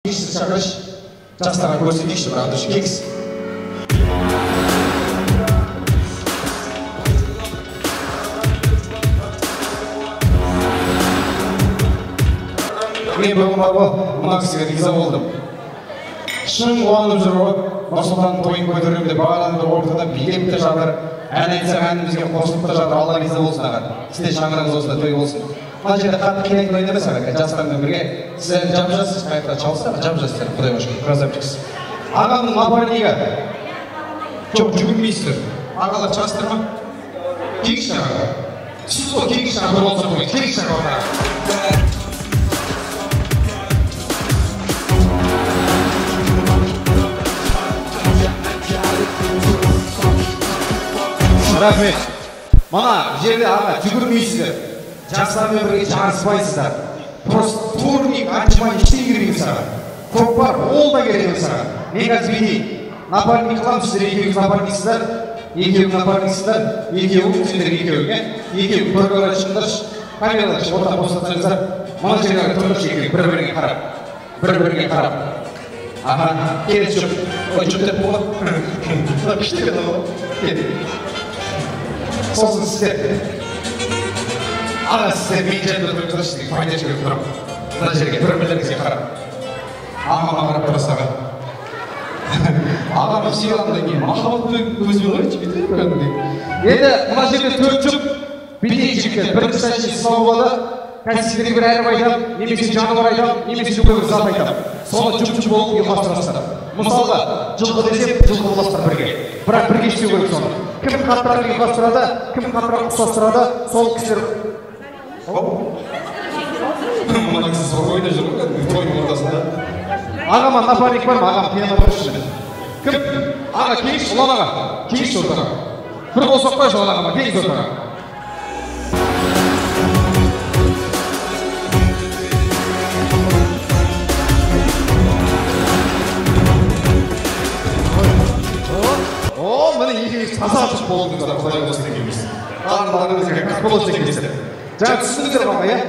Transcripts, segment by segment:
Келіңізші, шақыршы. Жастарға көрсетейікші, бір андышы. Келіңіз. Мен бүгін бар ғой, мына кісіге риза болдым. Шын қуанып жүр ғой. Нұрсұлтанның тойын көтеремін деп бағанадан бері ортада билеп те жатыр. Ән айтсақ әнімізге қосылып та жатыр. Алла риза болсын аға. Сізде шаңырағыңыз осындай той болсын. Мына жерде қатты қинайтын ойын емес аға. Жастармен бірге сіз әлі жап-жассыз, қаяқта шалсыз, жап-жассыз, құдайға шүкір, красавчиксіз. Ағамның напарнигі. Жоқ, жүгірмейсіздер. Ағалар шығасыздар ма? Келіңізші аға. Сіз ғой, келіңізші аға, бір болса қойыңыз. Келіңізші аға. Рахмет. Мына жерде аға жүгірмейсіздер. Жастармен бірге жарыспайсыздар. Просто турник, отжимание ештеңе керек емес аға. Көкпар ол да керек емес аға. Мен қазір бүйтейін. Напарник қыламын, сіздер екеуіңіз напарниксіздер. Екеуің напарниксіздер. Екеуің, сендер екеуің, иә? Екеуің бір қарай шығыңдаршы. Камералар ортаға босатсаңыздар. Мына жерге қарай тұрыңдаршы екеуің бір-біріңе қарап. Бір-біріңе қарап. Аха, келесі жұп. Ой, жұп деп болады. Мына күшті екен ол. Кел. Сосын сіздер. Аға, сіздер мен жанымда тұрыңыздаршы, сізге поддержка беріп тұрамын. Мына жерге бір-бірлеріңізге қарап. Ағама қарап тұрасыз аға. Ағам сыйлағаннан кейін махаббатпен көзбен қарайды, бүйтіп кәдімгідей. Енді мына жерде төрт жұп бүйтейік жігіттер. Бірінші сәтші сынау болады. Кәсіпкерге бір әріп айтамын, немесе жануар айтамын, немесе любой бір зат айтамын. Соны жұп-жұп болып ұйқастырасыздар. Мысалға, жылқы десем, жылқы боласыздар бірге. Бірақ бірге істеу керек соны. Кім қаттырақ ұйқастырады, кім қаттырақ ұқсастырады, сол кісілер. Мына кісі спокойно жүр ғой кәдімгі тойдың ортасында. Ағама напарник бар ма? Ағам қиянат қойшы. Кім? Аға, келіңізші, Ұлан аға. Келіңізші ортаға. Бір қол соқпайшы Ұлан ағама, келіңіз ортаға. О, міне екеуіңіз таза жұп болдыңыздар, құдай болсын екеуіңіз. Барлықтарыңызға как болсын екенсіздер. Жаңа түсіндіңіздер ма, иә?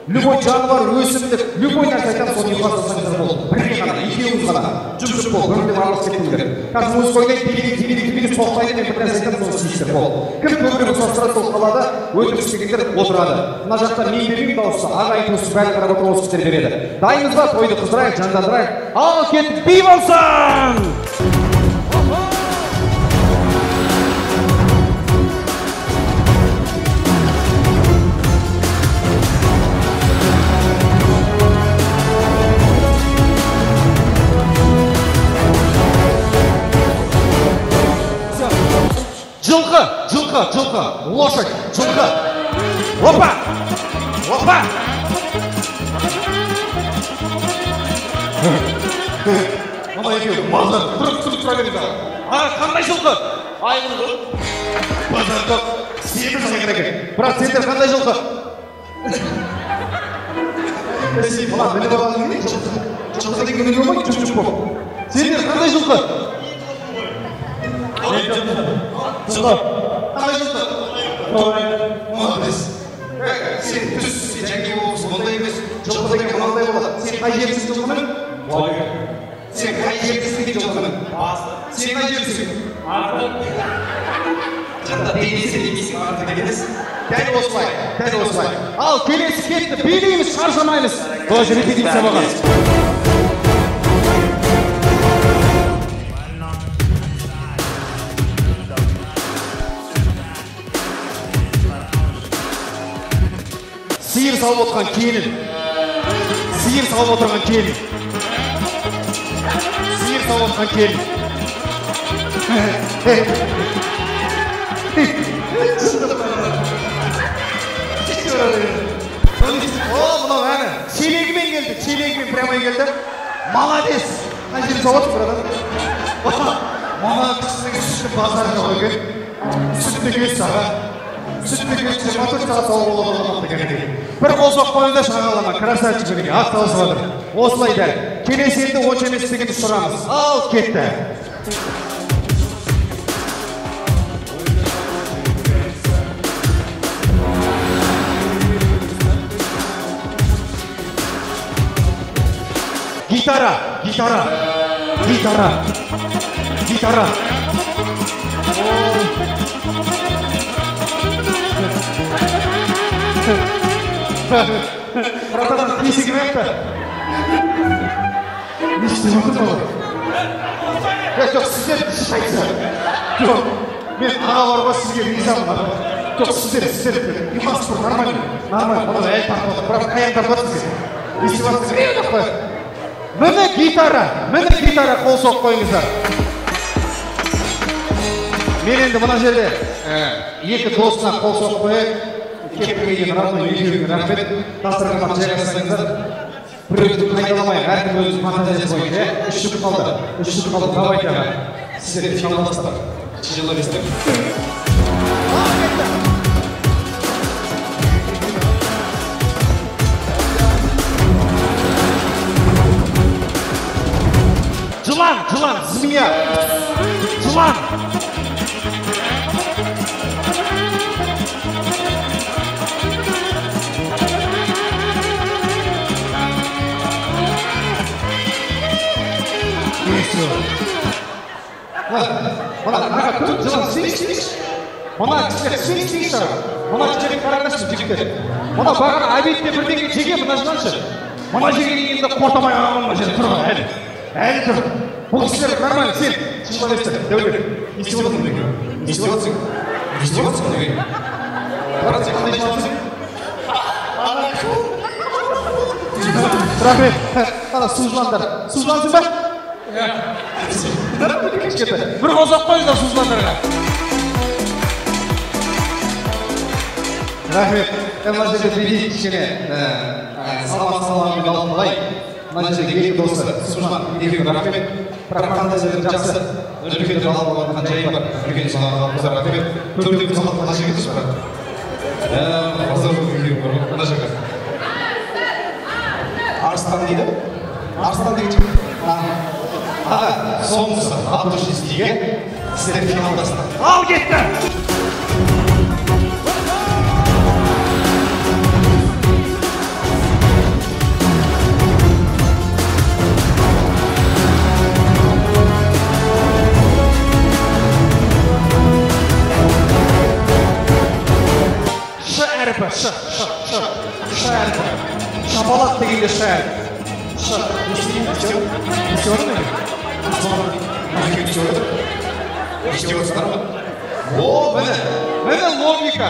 Любой жануар, өсімдік, любой нәрсе айтамын, соны ұйқастырсаңыздар болды. Бірге ғана, екеуіңіз ғана. Жұп-жұп болып, бір-біріне араласып кетпеңдер. Қазір музыка ойнайды, билейді, билейді, билейді, соқтайды, мен бір нәрсе айтамын, соны істейсіздер, болды. Кім көбірек ұқсастырады, сол қалады, өтірік істегендер отырады. Мына жақта мен бермеймін дауысты, ағайын туыс бәрі қарап отыр, осы кісілер береді. Дайынбыз ба? Тойды қыздырайық, жандандырайық. Ал кетіп би болсын! Жылқы, жылқы, жылқы, лошадь, жылқы. Опа! Опа! Мына екеуі мазар, тұрып, тұрып тұра береді. Аға, қандай жылқы? Айғыр ғой. Базар жоқ, семіз айғыр екен. Бірақ сендер қандай жылқы? Сен мына мініп алған не? Жылқы. Жылқы деген мінуге болмайды, жұп-жұп болып. Сендер қандай жылқы? Жылқы. Қандай жылқы? Молодец. Сен түс, сен жәңге болыпсың, ондай емес. Жылқы деген мынандай болады. Сен қай жердесің жылқының? Сен қай жердесің екен жылқының? Сен қай жердесің? Арты. Жанда денесі демейсің, арты дегенес. Дәл осылай, дәл осылай. Ал келесі кетті, билейміз, шаршамаймыз. Тоже репетиция болған. Сиыр салып отырған келін. Сиыр салып отырған келін. Сиыр салып отырған келін. О, мынау әні. Шелегімен келді, шелегімен прямой келді. Молодец. Қай жерде салып отырсың, братан? Мына кісінің сүті базар жоқ екен. Сүтті кес аға. Сүтті кес 24 сағат сауып болады екен. Бір қол соқып қойыңдаршы ағалама, красавчик екен, ақ таласып жатыр. Осылай дәл. Келесі енді онша емес дегенді сұрамыз. Ал кетті. Гитара, гитара, гитара, гитара. Братан, несі келмепті? Не істеп жатыр олар? Жоқ, сіздер шайтсыздар. Жоқ, мен ағалар ғой, сізге ризамын. Жоқ, сіздер, ұйқасыз тұр, нормально, нормально. Олар әлі тартып отыр, бірақ қаян тартып жатыр сізге? Не істеп жатырсыз? Міне гитара, міне гитара, қол соғып қойыңыздар. Мен енді мына жерде екі досына қол соғып қояйық. Кепке келген родной екеуіне рахмет. Дастарханға жайғасаңыздар. Біреуді қайталамайық, әркім өзінің фантазиясы бойынша. Үш жұп қалды, үш жұп қалды. Давайте аға, сіздер финалдасыздар. Тяжеловестер. Жылан, жылан, змея, жылан. Мына аға, тут жылан, істейікші. Мына кісілер, істейікші аға. Мына кісілерге қараңдаршы, жігіттер. Мына бағана обедте бірдеңе жеген мына жыланшы. Мына жерге келгенде қортамай қалған мына жерде тұр әлі. Әлі тұр. Бұл кісілер нормально, сен тяжеловестер, Дәулет. Не істеп отырсың? Не істеп отырсың? Не істеп отырсың? Брат, сен қандай жылансың? Рахмет. Ана су жыландар. Су жылансың ба? Бір қол соғып қойыңыздар су жыландарға. Рахмет. Мына жерде билейік кішкене саламат саламмен алып қалайық. Мына жерде екі досы су жылан екеуіне рахмет. Бірақ фантазиядан жақсы. Үлкен жалап алған жайы бар. Үлкен жалап алған рахмет. Төртеуді салып мына жерге түсіп брат. Базар екеуі бар ғой мына жерге. Арыстан дейді. Арыстан деген жігіт. Аға, соңғысы от души істейге сіздер финалдасыздар. Ал кетті! Ш әрпі, ш, ш, ш, ш әрпі. Шапалақ дегенде ш әрпі. Ш, не істеймін? Не істеп жатыр? Не істеп отыр? Не істеп отырсыздар ма? О, міне, міне логика.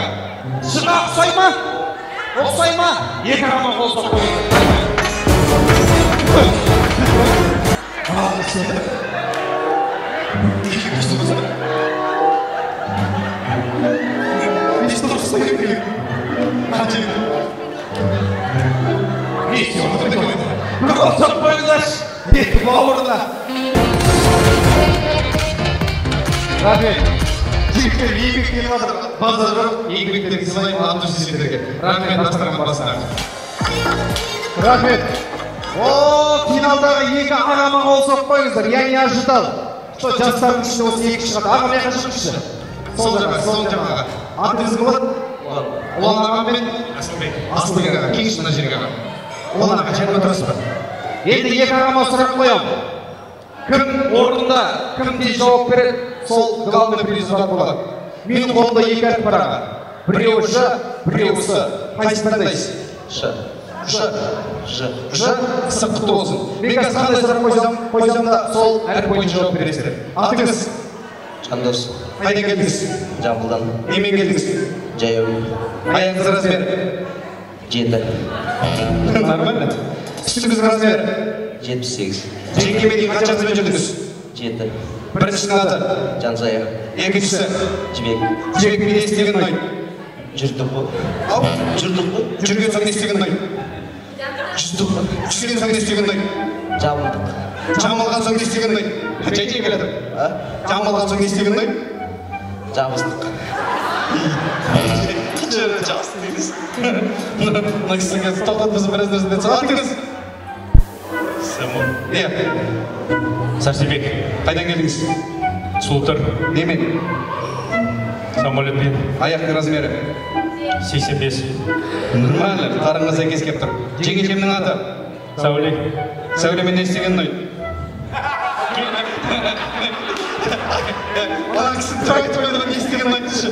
Шыға ұқсай ма? Ұқсай ма? Екі ағама қол соғып қойыңыздар. Не істеп отыр? Не істеп отыр? Не істеп отырсыздар? Не істеп отыр? Бір қол соғып қойыңыздаршы. Екі бауырына. Рахмет. Жігіттер еңбектеніп жатыр. Базар жоқ, еңбектерін сыйлаймын от души сендерге. Рахмет дастархан басына. Рахмет. О, финалдағы екі ағама қол соғып қойыңыздар. Я не ожидал, что жастардың ішінде осы екі шығады. Ағам, мына жаққа шығыңызшы. Сол жаққа, сол жаққа. Атыңыз кім болады? Ұлан ағам мен Асылбек. Асылбек аға. Келіңізші мына жерге аға. Ұлан аға, жерге отырасыз ба? Енді екі ағама сұрақ қоямын. Кім орнында, кім тез жауап береді, сол главный приз болады. Менің қолымда екі әріп бар аға. Біреуі Ж, біреуі С. Қайсысын таңдайсыз? Ш. Ж. Ж. Ж, С құтты болсын. Мен қазір қандай сұрақ қойсам да сол әріп бойынша жауап бересіздер. Атыңыз? Жандос. Қайдан келдіңіз? Жамбылдан. Немен келдіңіз? Жаяу. Аяғыңыз размер? 7. Нормально. Үстіңіз размер? 78. Жеңгеме дейін қанша қызбен жүрдіңіз? 7. Біріншісінің аты? Жансая. Екіншісі? Жібек. Жібекпен не істеген ұнайды? Жүрдік қой. Ау? Жүрдік қой. Жүрген соң не істеген ұнайды? Жүздік қой. Түскен соң не істеген ұнайды? Жабылдық. Жамылған соң не істеген ұнайды? Жай жай келеді. Жамылған соң не істеген ұнайды? Жабыстық. Жабыстық дейміз. Мына кісінің қазір тоқтатып біз біраз нәрседен соң. Атыңыз? Самон. Иә. Сәрсенбек. Қайдан келдіңіз? Сұлтыр. Немен? Самолетпен. Аяқтың размері? 85. Нормально, қарынға сәйкес келіп тұр. Жеңешемнің аты? Сәуле. Сәулемен не істеген ұнайды? Ана кісі тура айтып еді ғой, не істеген ұнайды деші.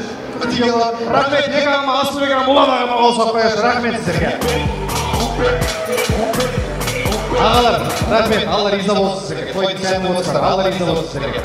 Рахмет, екі ағама, Асылбек ағама, Ұлан ағама қол соғып қояйықшы. Рахмет сіздерге. Ағалар, рахмет, Алла риза болсын сіздерге. Той сәнді болсын, Алла риза болсын сіздерге.